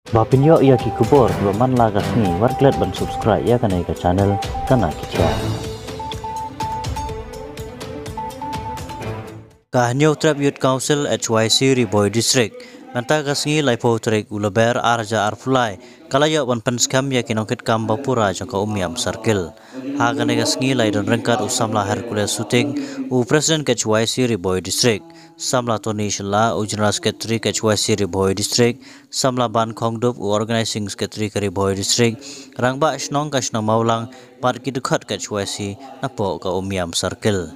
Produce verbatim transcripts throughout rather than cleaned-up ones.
Ba pynïoh ïa ki khubor kiba man la ka sngi, wat klet ban subscribe ïa kane ka channel Kana Ki Khia. Ka Hynñiewtrep Youth Council H Y C Ri Bhoi District mynta ka sngi laiphew tarik u Lber ar hajar arphew lai ka la ïoh ban pynskhem ïa ki nongkitkam ba pura jong ka Umiam Circle. Ha kane ka sngi la ïadon ryngkat u samla Hercules Suting, u President ka H Y C Ri Bhoi District, samla Tony Shylla, u General Secretary ka H Y C Ri Bhoi District, samla Ban Khongdup, u Organizing Secretary ka Ri Bhoi District, rangbah shnong ka shnong Mawlang, bad ki dkhot ka H Y C napoh ka Umiam Circle.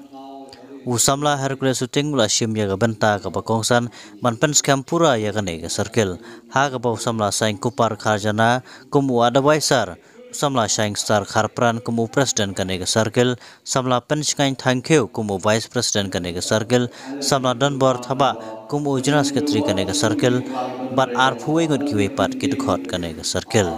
U samla Hercules Suting u la shim ïa ka bynta kaba kongsan ban pynskhem pura ïa kane ka circle, ha kaba u samla Saiñ Kupar Kharjana kum u advisor, u samla Saiñ Star Kharpran kum u president kane ka circle, samla Pynshngaiñ Thangkhiew kum u vice president kane ka circle, samla Donbor Thabah kum u general secretary kane ka circle, bad arphew wei ngut kiwei pat ki dkhot kane ka circle.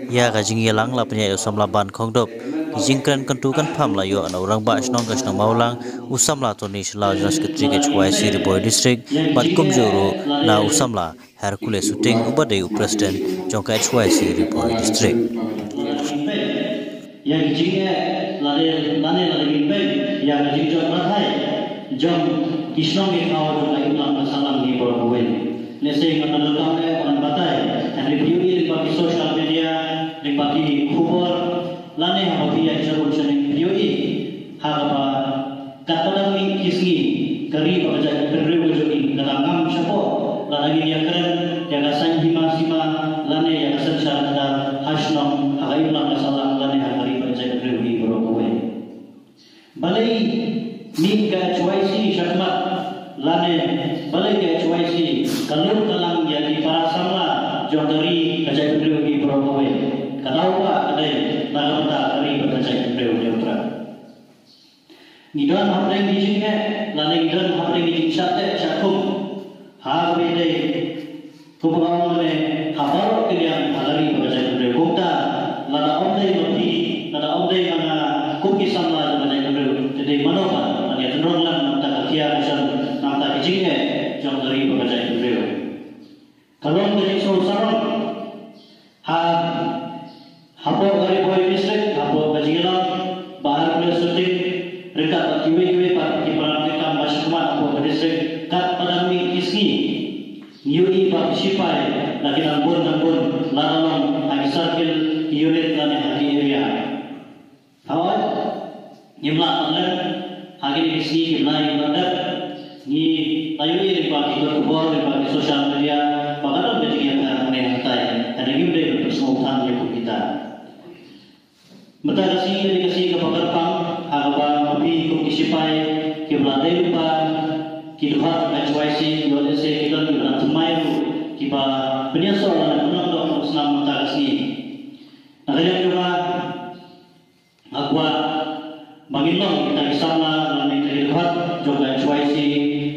Ïa ka jingïalang la pynïaid u samla Ban Khongdup. Ki jingkren kyntu kynpham la ïoh na u rangbah shnong ka shnong Mawlang, u samla Tony Shylla, u general secretary ka H Y C Ri Bhoi District, bad kumjuh ruh na u samla Hercules Suting uba dei u president jong ka H Y C Ri Bhoi District. Ïa ki jingeh lane lane lane ki peit ïa ka jingjop batai jong ki shnong ki thaw jong ka imlang ka sahlang hi baroh kawei. Lehse ngan da donkam eh ban batai hynrei phi ïohi lyngba ki social media, lyngba ki khubor lane haba phi ïaid sharum shaneng phi ïohi ha kaba katba dang mih ki sngi ka ri bad ka jaitbynriew ka jong ngi ka dang ngam shapoh lada ngin ïakren ïa ka saiñ hima sima lane ïa ka synshar khadar ha shnong ha ka imlang ka sahlang lane ha ka ri bad ka jaitbynriew hi baroh kawei. Balei mih ka H Y C shakhmat lane balei ka H Y C ka lut ka lang ïa ki para samla jong ka ri ka jaitbynriew hi baroh kawei? Ka daw ba ka dei na ka bynta ka ri bad ka jaitbynriew hi baroh. Ngi don hapdeng ki jingeh lane ngi don hapdeng ki jingshah teh shah khum ha kaba ïadei kumba nga ong mynne ha baroh ki liang ha ka ri bad ka jaitbynriew. Kumta lada ym dei ma phi, lada ym dei ma nga kum ki samla jong ka jaitbynriew te dei mano pat ban ïa tynrong lang na bynta ka khia ka shon, na bynta ki jingeh jong ka ri bad ka jaitbynriew? Ka long ka jingsngew sarong ha hapoh ka Ri Bhoi District, hapoh ka jingïalang Bah Hercules Suting ryngkat bad kiwei kiwei pat ki para nongtrei kam ba shakhmat hapoh ka district. Katba dang mih ki sngi ngi ïohi ba ki shipai la ki dang bun dang bun, la dang long ha ki circle, ki unit lane ha ki area. Hooid, ngim lah ban leh ha kine ki sngi ki bnai kiba la dep. Ngi la ïohi lyngba ki kot khubor, lyngba ki social media ba ka don ka jingïapher hangne hangtai. Hynrei ngim dei ban pynsngewthuh ïa kum kita. Mynta ka sngi ka dei ka sngi kaba kyrpang ha kaba ma phi kum ki shipai kiba la dei lypa, ki dkhot ka H Y C, ïoh lehse ki don kiba dang thymmai ruh kiba pynïasoh lane pynlong doh ka snam mynta ka sngi. Na ka liang jong nga, nga kwah ba ngin long kita ki samla lane kita ki dkhot jong ka H Y C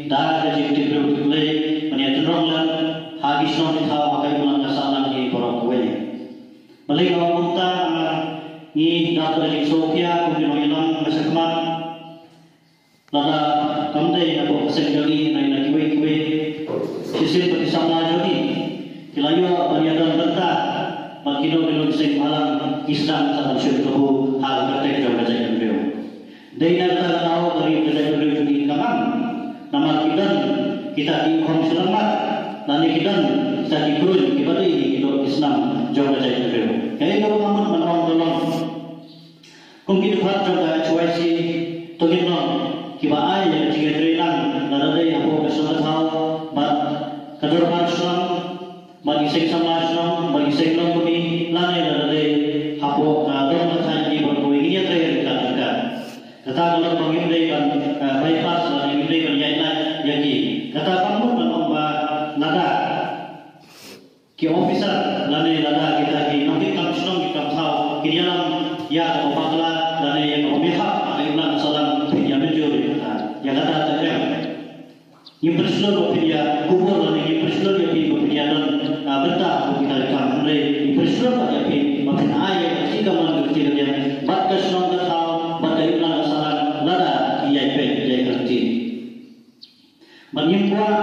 da ka jingtip briew tip Blei ban ïa tynrong lem ha ki shnong ki thaw ha ka imlang ka sahlang hi baroh kawei. Balei nga ong kumta? Namar ngi dap da ka jingsngewkhia kum ki nongïalam ba shakhmat. Lada kam dei hapoh ka seng jong ngi, hynrei na kiwei kiwei shisien ba ki samla jong ngi ki la ïoh ban ïadon bynta bad kino kino ki seng bhalang, ki sdang sa ban shim kabu ha ka kyrteng jong ka jaitbynriew. Dei na kata ka daw ka ri ka jaitbynriew jong ngi ka ngam, namar ki don kita ki khong shyllangmat lane ki don kita ki kruiñ kiba dei ki doh ki snam jong ka jaitbynriew. Kaei kaba nga mut ban ong ka long, kum ki dkhot jong ka H Y C, to ngin long kiba ai ïa ka jingïatreilang lada dei hapoh ka shnong ka thaw bad ka dorbar shnong bad ki seng samla shnong bad ki seng longkmie, lane lada dei hapoh ka dong ka thaiñ, ngi baroh kawei ngin ïatrei ryngkat ryngkat. Kata ka long ba ngim dei ban, eh, bypass lane ngim dei ban ïaid lait ïa ki. Kata kam mut ban ong ba lada ki officer lane lada kita ki nongkitkam shnong kitkam thaw kin ïalam ïa kaba bakla lane ïa kaba mihap ha ka imlang ka sahlang, phin ïa mynjur ïa kata. Ïa kata te em. Ngim pynshlur ba phin ïa kubur lane ngim pynshlur ïa phi ba phin ïa don, ah, bynta ha kita ki kam, hynrei ngi pynshlur pat ïa phi ba phin ai ïa ka jingkyrmen ka jingkyrdiang bad ka shnong ka thaw bad ka imlang ka sahlang lada ki ïai peit ïa ka lynti. Bad ngim kwah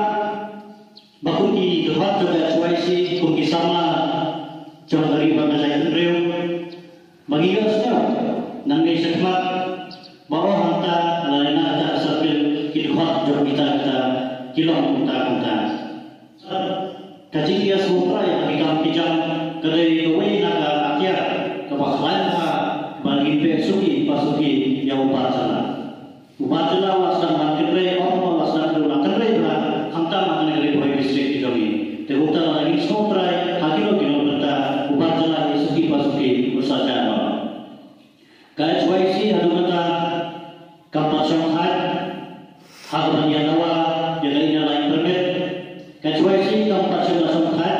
ba kum ki dkhot jong ka H Y C, kum ki samla jong ka ri bad ka jaitbynriew. Ba ngi ïohsngew nangne shakhmat ba oh hangta lane na kata ka circle ki dkhot jong kita kita ki long kumta kumta. Ka jingïasngewthuh ïa ki kam ki jam ka dei kawei na ka atiar kaba khlaiñ bha ba ngin pynsuki pasuki ïa u bar jylla. U bar jylla u la sdang ban kynrei, ym u la sdang, u la kynrei bha khamtam ha kane ka Ri Bhoi District ka jong ngi. Te kumta lada ngin sngewthuh ha kino kino bynta, u bar jylla ïa suki pasuki u sa jan noh. Ka H Y C haduh mynta kam pat shong thait ha kaba ïa dawa ïa ka Inner Line Permit. Ka H Y C kam pat shong la shong thait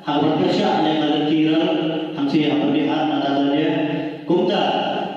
ha kaba pyrshah ïa ka lynti rar hangta ha Pyrdihat na Tanzania. Kumta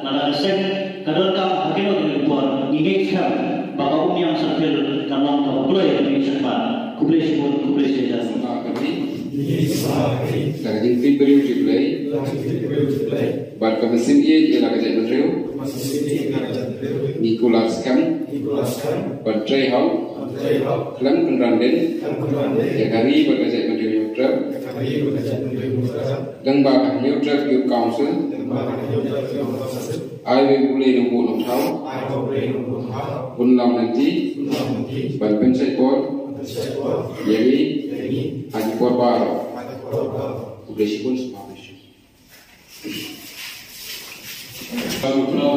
lada ka seng ka donkam ha kino kino ki por, ngi ngeit skhem ba ka Umïang Circle kan long kaba kloi ha kane ka shakhmat. Khublei shibun, khublei shihajar. Sngewbha kyrpad. Sngewbha kyrpad. Da ka jingtip briew jong U Blei. Da ka jingtip briew jong U Blei. Bad ka mynsiem ïeit ïa la ka jaitbynriew. Ka mynsiem ïeit ïa la ka jaitbynriew. Ngi kular skhem. Ngi kular skhem. Ban trei hok. Ban trei hok. Khlem kynran dien. Khlem kynran dien. Ïa ka ri bad ka jaitbynriew Hynñiewtrep. Ïa ka ri bad ka jaitbynriew Hynñiewtrep. Lyngba ka Hynñiewtrep Youth Council. Lyngba ka Hynñiewtrep Youth Council. Ai ïa U Blei Nongbuh Nongthaw. Ai ïa U Blei Nongbuh Nongthaw. Bun lam lynti. Bun lam lynti. Ban pynshait bor. Ban pynshait bor. Ïa ngi. Ïa ngi. Ha ki por baroh. Ha ki por baroh. Khublei shibun, sngewbha kyrpad.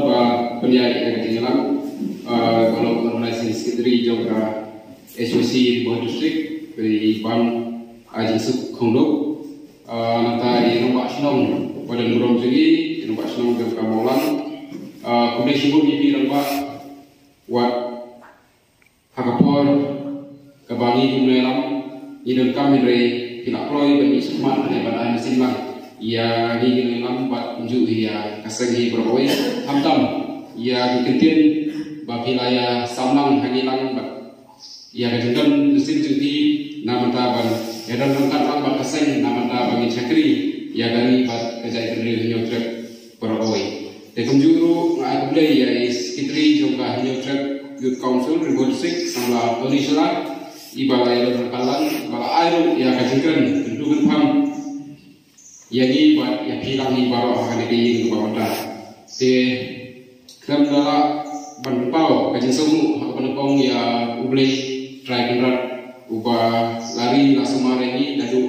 Ba pynïaid ïa ka jingïalang, ah, ba long Organizing Secretary jong ka H Y C Ri Bhoi District, i Ban, ah, Jingsuk Khongdup, ah, nangta i Rangbah Shnong ba don burom jong ngi, i Rangbah Shnong jong ka Mawlang, ah, khublei shibun ïa phi Rangbah, wat ha ka por kaba ngi kum nongïalam ngi donkam, hynrei phi la kloi ban ïashakmat ne ban ai mynsiem lang ïa ngi ki nongïalam bad kumjuh ïa ka seng hi baroh kawei, khamtam ïa ki kyntien ba phi la ïasam lang ha ngi lang bad ïa ka jingdon mynsiem jong phi na bynta ban ïadon ryngkat lang bad ka seng na bynta ba ngin shakri ïa ka ri bad ka jaitbynriew Hynñiewtrep baroh kawei. Te kumjuh ruh nga ai khublei ïa i Secretary jong ka Hynñiewtrep Youth Council Ri Bhoi District, Samla Tony Shylla, iba la ïadon ryngkat lang, iba la ai ruh ïa ka jingkren kyntu kynpham ïa ngi bad ïa phi lang ngi baroh ha kane ka ïing kaba mynta. Te khlem da lah ban paw ka jingsngewnguh ha kaba nyngkong ïa U Blei Trai Kynrad uba la ri la sumar ïa ngi naduh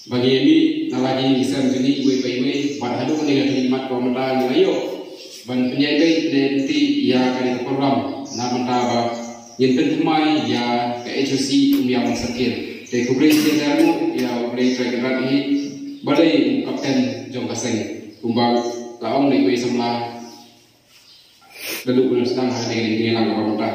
ba ngi ïa mih na la ki sem jong ngi iwei pa iwei, bad haduh kane ka khyllipmat kaba mynta ngi la ïoh ban pynïaid beit ne pynthikna ïa kane ka program na bynta ba ngin pynthymmai ïa ka H Y C Umïam Circle. Te khublei shihajar nguh ïa U Blei Trai Kynrad hi ba dei u kapten jong ka seng, kumba la ong da iwei samla naduh ba la sdang ha kane ka jingïalang kaba mynta.